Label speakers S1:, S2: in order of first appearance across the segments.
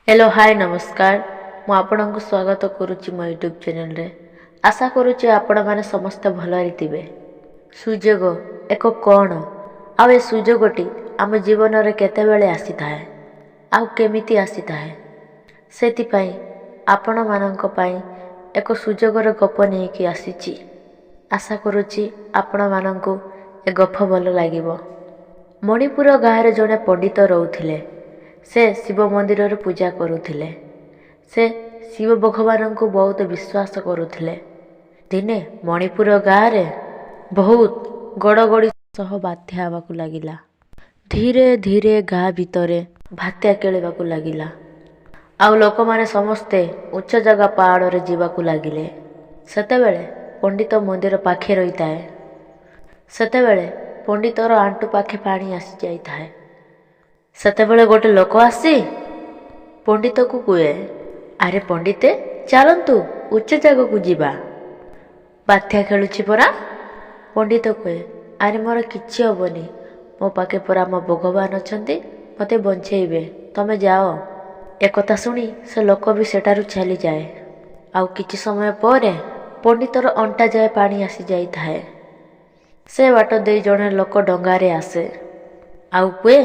S1: Hello, ହାଏ, ନମସ୍କାର। ମୁଁ ଆପଣଙ୍କୁ ସ୍ୱାଗତ କରୁଛି ମୋ ୟୁଟ୍ୟୁବ୍ ଚ୍ୟାନେଲରେ। ଆଶା କରୁଛି ଆପଣମାନେ ସମସ୍ତେ ଭଲରେ ଥିବେ। ସୁଯୋଗ ଏକ କ'ଣ ଆଉ ଏ ସୁଯୋଗଟି ଆମ ଜୀବନରେ କେତେବେଳେ ଆସିଥାଏ ଆଉ କେମିତି ଆସିଥାଏ, ସେଥିପାଇଁ ଆପଣମାନଙ୍କ ପାଇଁ ଏକ ସୁଯୋଗର ଗପ ନେଇକି ଆସିଛି। ଆଶା କରୁଛି ଆପଣମାନଙ୍କୁ ଏ ଗପ ଭଲ ଲାଗିବ। ମଣିପୁର ଗାଁରେ ଜଣେ ପଣ୍ଡିତ ରହୁଥିଲେ। ସେ ଶିବ ମନ୍ଦିରରେ ପୂଜା କରୁଥିଲେ। ସେ ଶିବ ଭଗବାନଙ୍କୁ ବହୁତ ବିଶ୍ୱାସ କରୁଥିଲେ। ଦିନେ ମଣିପୁର ଗାଁରେ ବହୁତ ଘଡ଼ଘଡ଼ି ସହ ବାତ୍ୟା ହେବାକୁ ଲାଗିଲା। ଧୀରେ ଧୀରେ ଗାଁ ଭିତରେ ବାତ୍ୟା ଖେଳିବାକୁ ଲାଗିଲା ଆଉ ଲୋକମାନେ ସମସ୍ତେ ଉଚ୍ଚ ଜାଗା ପାହାଡ଼ରେ ଯିବାକୁ ଲାଗିଲେ। ସେତେବେଳେ ପଣ୍ଡିତ ମନ୍ଦିର ପାଖେ ରହିଥାଏ। ସେତେବେଳେ ପଣ୍ଡିତର ଆଣ୍ଠୁ ପାଖେ ପାଣି ଆସିଯାଇଥାଏ। ସେତେବେଳେ ଗୋଟେ ଲୋକ ଆସି ପଣ୍ଡିତକୁ କୁହେ, "ଆରେ ପଣ୍ଡିତେ, ଚାଲନ୍ତୁ, ଉଚ୍ଚ ଜାଗାକୁ ଯିବା, ବାତ୍ୟା ଖେଳୁଛି ପରା।" ପଣ୍ଡିତ କୁହେ, "ଆରେ, ମୋର କିଛି ହବନି। ମୋ ପାଖେ ପରା ମୋ ଭଗବାନ ଅଛନ୍ତି, ମୋତେ ବଞ୍ଚେଇବେ। ତମେ ଯାଅ।" ଏକଥା ଶୁଣି ସେ ଲୋକ ବି ସେଠାରୁ ଚାଲିଯାଏ। ଆଉ କିଛି ସମୟ ପରେ ପଣ୍ଡିତର ଅଣ୍ଟା ଯାଏ ପାଣି ଆସିଯାଇଥାଏ। ସେ ବାଟ ଦେଇ ଜଣେ ଲୋକ ଡଙ୍ଗାରେ ଆସେ ଆଉ କୁହେ,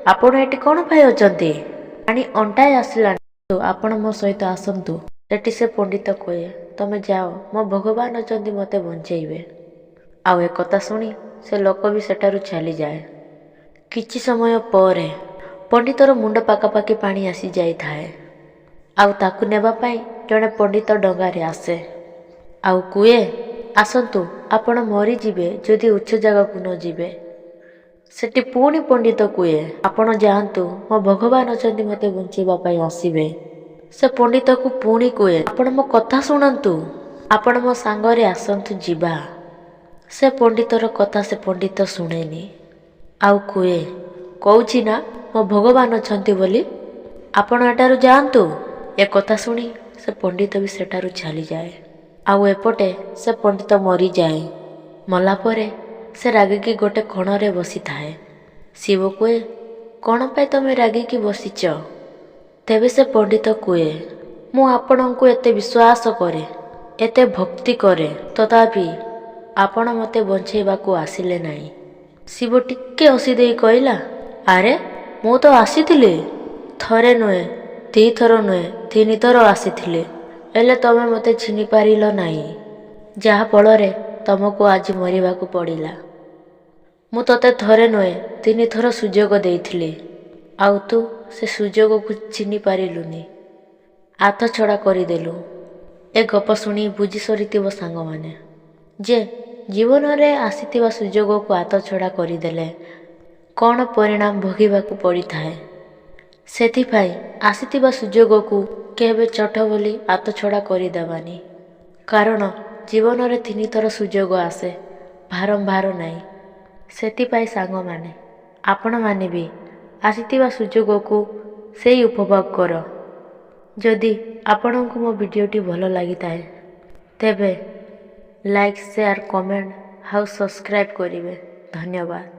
S1: "ଆପଣ ଏଠି କ'ଣ ପାଇଁ ଅଛନ୍ତି? ପାଣି ଅଣ୍ଟାଏ ଆସିଲାଣି, ଆପଣ ମୋ ସହିତ ଆସନ୍ତୁ।" ସେଠି ସେ ପଣ୍ଡିତ କୁହେ, "ତମେ ଯାଅ, ମୋ ଭଗବାନ ଅଛନ୍ତି, ମୋତେ ବଞ୍ଚେଇବେ।" ଆଉ ଏକଥା ଶୁଣି ସେ ଲୋକ ବି ସେଠାରୁ ଚାଲିଯାଏ। କିଛି ସମୟ ପରେ ପଣ୍ଡିତର ମୁଣ୍ଡ ପାଖାପାଖି ପାଣି ଆସିଯାଇଥାଏ ଆଉ ତାକୁ ନେବା ପାଇଁ ଜଣେ ପଣ୍ଡିତ ଡଙ୍ଗାରେ ଆସେ ଆଉ କୁହେ, "ଆସନ୍ତୁ, ଆପଣ ମରିଯିବେ ଯଦି ଉଚ୍ଚ ଜାଗାକୁ ନ ଯିବେ।" ସେଠି ପୁଣି ପଣ୍ଡିତ କୁହେ, "ଆପଣ ଯାଆନ୍ତୁ, ମୋ ଭଗବାନ ଅଛନ୍ତି, ମୋତେ ବଞ୍ଚେଇବା ପାଇଁ ଆସିବେ।" ସେ ପଣ୍ଡିତକୁ ପୁଣି କୁହେ, "ଆପଣ ମୋ କଥା ଶୁଣନ୍ତୁ, ଆପଣ ମୋ ସାଙ୍ଗରେ ଆସନ୍ତୁ, ଯିବା।" ସେ ପଣ୍ଡିତର କଥା ସେ ପଣ୍ଡିତ ଶୁଣେନି ଆଉ କୁହେ, "କହୁଛି ନା ମୋ ଭଗବାନ ଅଛନ୍ତି ବୋଲି, ଆପଣ ଏଠାରୁ ଯାଆନ୍ତୁ।" ଏ କଥା ଶୁଣି ସେ ପଣ୍ଡିତ ବି ସେଠାରୁ ଚାଲିଯାଏ ଆଉ ଏପଟେ ସେ ପଣ୍ଡିତ ମରିଯାଏ। ମଲା ପରେ ସେ ରାଗିକି ଗୋଟେ କୋଣରେ ବସିଥାଏ। ଶିବ କୁହେ, "କ'ଣ ପାଇଁ ତମେ ରାଗିକି ବସିଛ?" ତେବେ ସେ ପଣ୍ଡିତ କୁହେ, "ମୁଁ ଆପଣଙ୍କୁ ଏତେ ବିଶ୍ୱାସ କରେ, ଏତେ ଭକ୍ତି କରେ, ତଥାପି ଆପଣ ମୋତେ ବଞ୍ଚେଇବାକୁ ଆସିଲେ ନାହିଁ।" ଶିବ ଟିକେ ହସି ଦେଇ କହିଲା, "ଆରେ, ମୁଁ ତ ଆସିଥିଲି। ଥରେ ନୁହେଁ, ଦୁଇଥର ନୁହେଁ, ତିନିଥର ଆସିଥିଲି। ହେଲେ ତମେ ମୋତେ ଚିହ୍ନି ପାରିଲ ନାହିଁ, ଯାହାଫଳରେ ତମକୁ ଆଜି ମରିବାକୁ ପଡ଼ିଲା। ମୁଁ ତୋତେ ଥରେ ନୁହେଁ, ତିନିଥର ସୁଯୋଗ ଦେଇଥିଲି ଆଉ ତୁ ସେ ସୁଯୋଗକୁ ଚିହ୍ନି ପାରିଲୁନି, ହାତ ଛଡ଼ା କରିଦେଲୁ।" ଏ ଗପ ଶୁଣି ବୁଝି ସରିଥିବ ସାଙ୍ଗମାନେ ଯେ ଜୀବନରେ ଆସିଥିବା ସୁଯୋଗକୁ ହାତ ଛଡ଼ା କରିଦେଲେ କ'ଣ ପରିଣାମ ଭୋଗିବାକୁ ପଡ଼ିଥାଏ। ସେଥିପାଇଁ ଆସିଥିବା ସୁଯୋଗକୁ କେବେ ଛୋଟ ବୋଲି ହାତ ଛଡ଼ା କରିଦେବାନି, କାରଣ ଜୀବନରେ ତିନିଥର ସୁଯୋଗ ଆସେ, ବାରମ୍ବାର ନାହିଁ। ସେଥିପାଇଁ ସାଙ୍ଗମାନେ, ଆପଣମାନେ ବି ଆସିଥିବା ସୁଯୋଗକୁ ସେଇ ଉପଭୋଗ କର। ଯଦି ଆପଣଙ୍କୁ ମୋ ଭିଡ଼ିଓଟି ଭଲ ଲାଗିଥାଏ, ତେବେ ଲାଇକ୍, ସେୟାର, କମେଣ୍ଟ ଆଉ ସବସ୍କ୍ରାଇବ୍ କରିବେ। ଧନ୍ୟବାଦ।